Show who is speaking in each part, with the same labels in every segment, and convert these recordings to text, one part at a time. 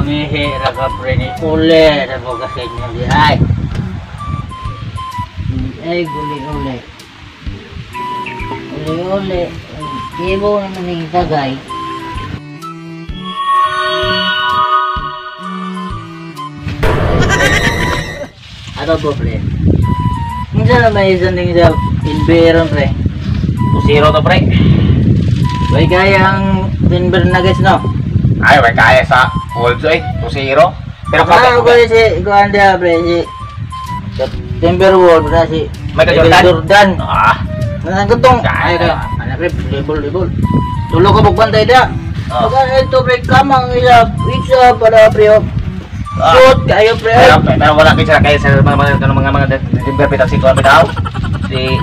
Speaker 1: Mangihi ra ka pre ni uli ra mo kasi niya di ay. Ay guli uli. Uli uli. Kibo naman yung tagay. Ato po pre. Minsan na may isang ding sa NBA ron pre.
Speaker 2: 2-0 to pre.
Speaker 1: Way kaya ang Denver Nuggets no?
Speaker 2: Ay, way kaya sa Wolves eh. 2-0. Pero
Speaker 1: kada ko si kuan dia pre si Timberwolves na si
Speaker 2: Michael Jordan. Ah.
Speaker 1: Nang katong ay ka. Ana pre, dribble. Tulo ka bugbantay da. Pag ito pre kamang ila isa para pre. Shoot kayo pre.
Speaker 2: Pero wala kay sila kay sa mga Denver bitaw si kuan bitaw. Si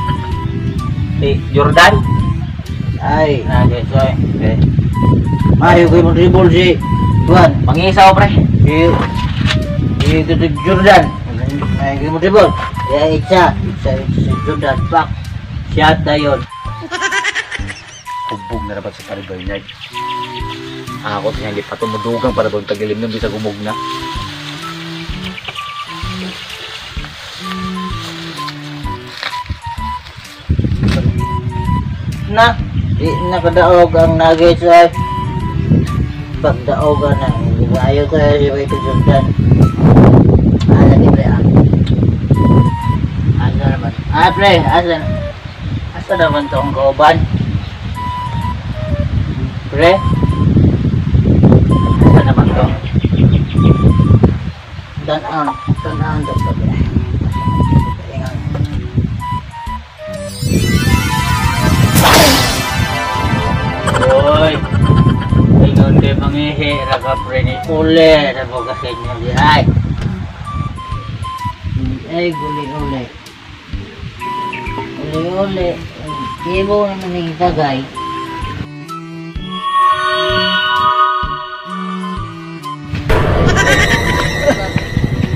Speaker 2: Jordan.
Speaker 1: Ay, nagay soy. Okay. Mayo ko mo dribble si kuan.
Speaker 2: Mangisaw pre.
Speaker 1: Si Jordan. Ay, mo dribble. Ya isa si Jordan back. Shot dayon.
Speaker 2: Hubog na rabat si Pare Bernard. Ako siya hindi pa tumudugang para doon tagilim nung bisa gumog na.
Speaker 1: Na, di nakadaog ang Nuggets ay. Pagdaog na, ayaw ko si Michael Jordan. Asa di pre ah. Asa naman? Ah pre, asa? Asa naman tong kauban? Pre? Asa naman to? Tanaan to pre. Ingan. Oy. Ingon kay mangihi ra ka pre ni uli ra mo kasi niya di ay. Ay guli uli. Uli uli. Kibo naman yung tagay.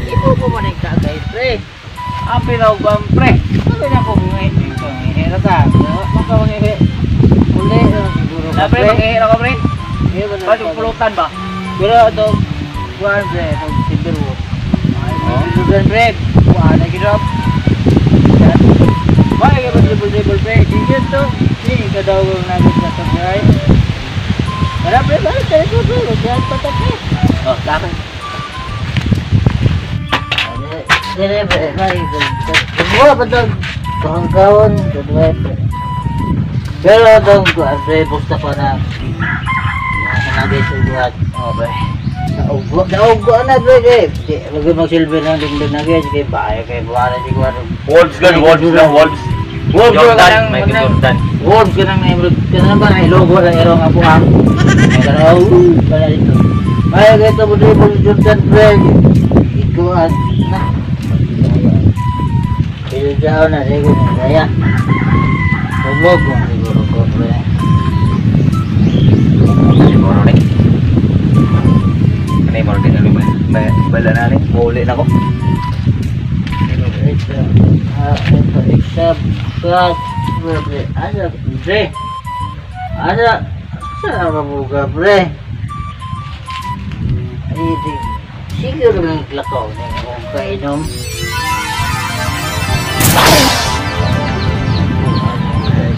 Speaker 1: Kibo ko man yung tagay pre.
Speaker 2: Ang pinauban pre.
Speaker 1: Sabi na ko mangihi ra ka. Maka mangihi. Uli ra siguro ka
Speaker 2: pre. Mangihi ra ka pre. Ba pulutan ba?
Speaker 1: Pero ito kuan pre, itong Timberwolves. Ay, pre. Kuan na gidop. Why ka dribble pre? Di to. Di ka daw Nuggets na to pre. Para pre, balik tayo ko pre. Diyan pa ta pre.
Speaker 2: Oh, dapat.
Speaker 1: Dire pre, balik. Buwa pa to. Kahangkaon, pre. Pero itong kuan pre, busta pa na. Nuggets ang buhat.
Speaker 2: Oh, pre.
Speaker 1: Naugo na pre. Di wag magsilbi ng Denver Nuggets kay bahay kay buwan si kuan.
Speaker 2: Wolves gan, Wolves lang, Wolves.
Speaker 1: Wolves
Speaker 2: Jordan, Michael Jordan.
Speaker 1: Wolves kanang name kanang ba ay logo sa ero nga buhang. Pero wala dito. Ay kay to dribble Jordan pre. Ikuan na. Pero daw na sige na kaya. Tumog siguro ko pre.
Speaker 2: Siguro ni. Kanay mo din ano ba? Bala na ni, uli na ko.
Speaker 1: Ito except pre. Asa pre. Asa sa mabuga pre. Ay di siguro ng klakaw ni akong kainom.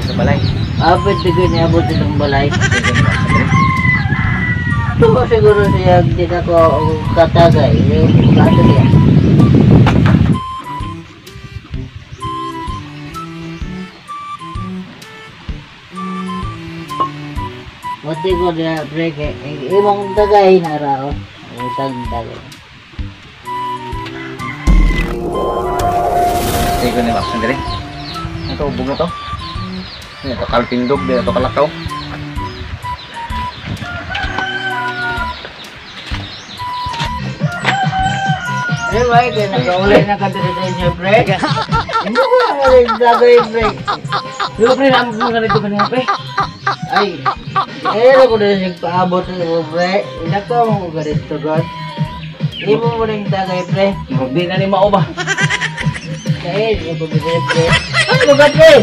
Speaker 2: Sa balay.
Speaker 1: Abot di ko niabot itong balay. Ito siguro siya di na ko katagay. Kato siya. Mati ko na pre kay imong tagay na raw. Itang tagay.
Speaker 2: Sige ni Max diri. Ito ubog na to. Ito kalpindog, ito kalakaw.
Speaker 1: Eh, why kay nakaulay na ka diri sa inyo pre? Hindi ko na tagay pre.
Speaker 2: Pero pre, naamog mo na rito kanina pre.
Speaker 1: Ay, eh ko na siyang paabot sa iyo pre. Inakaw mo ka dito god. Imo mo ning tagay pre.
Speaker 2: Hindi na ni mao ba?
Speaker 1: Kay di ko pre. Ano ba pre?